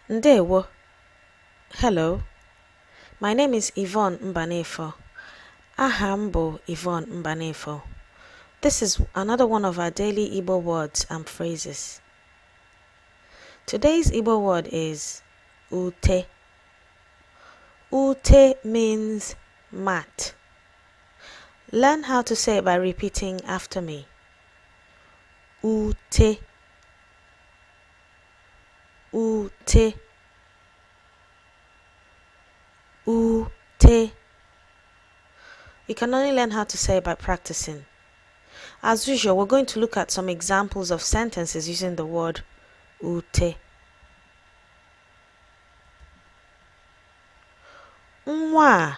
Ndewo. Hello. My name is Yvonne Mbanefo. Aha m bụ Yvonne Mbanefo. This is another one of our daily Igbo words and phrases. Today's Igbo word is ute. Ute means mat. Learn how to say it by repeating after me. Ute. Ute. Ute. You can only learn how to say it by practicing. As usual, we're going to look at some examples of sentences using the word ute. Nwa a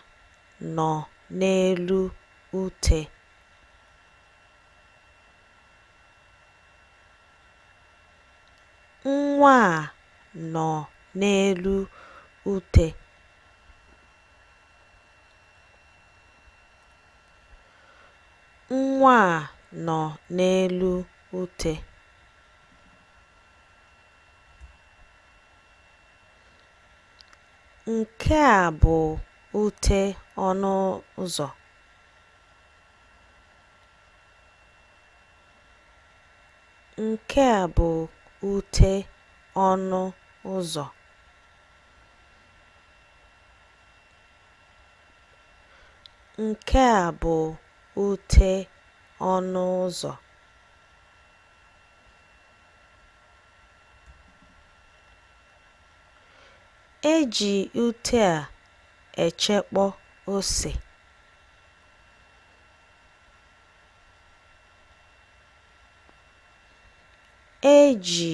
nọ n'elu ute. Nwa a nọ n'elu ute. Nwa a nọ n'elu ute. Nke a bụ ute ọnụ ụzọ. Nke a bụ ute ọnụ ụzọ. Nke a bụ ute ọnụ ụzọ. E ji ute a echekpọ ose. E ji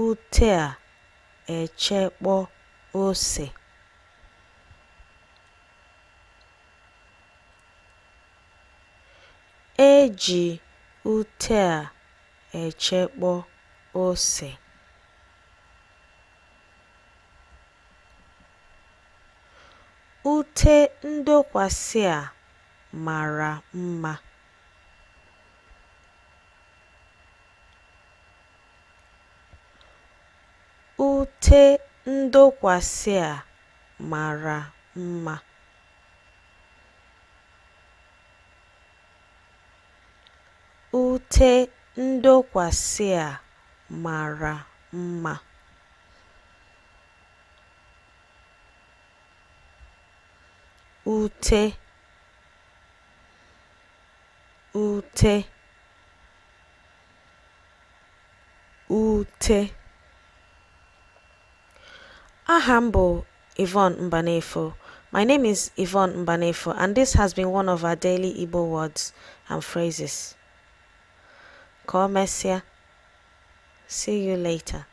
ute a echekpọ ose. E ji ute a echekpọ ose. Ute ndokwasị a mara mma. Ute ndokwasị a mara mma. Ute ndokwasị a mara mma. Ute ute ute. Aha m bụ Yvonne Mbanefo. My name is Yvonne Mbanefo and this has been one of our daily Igbo words and phrases. Ka o mesịa. See you later.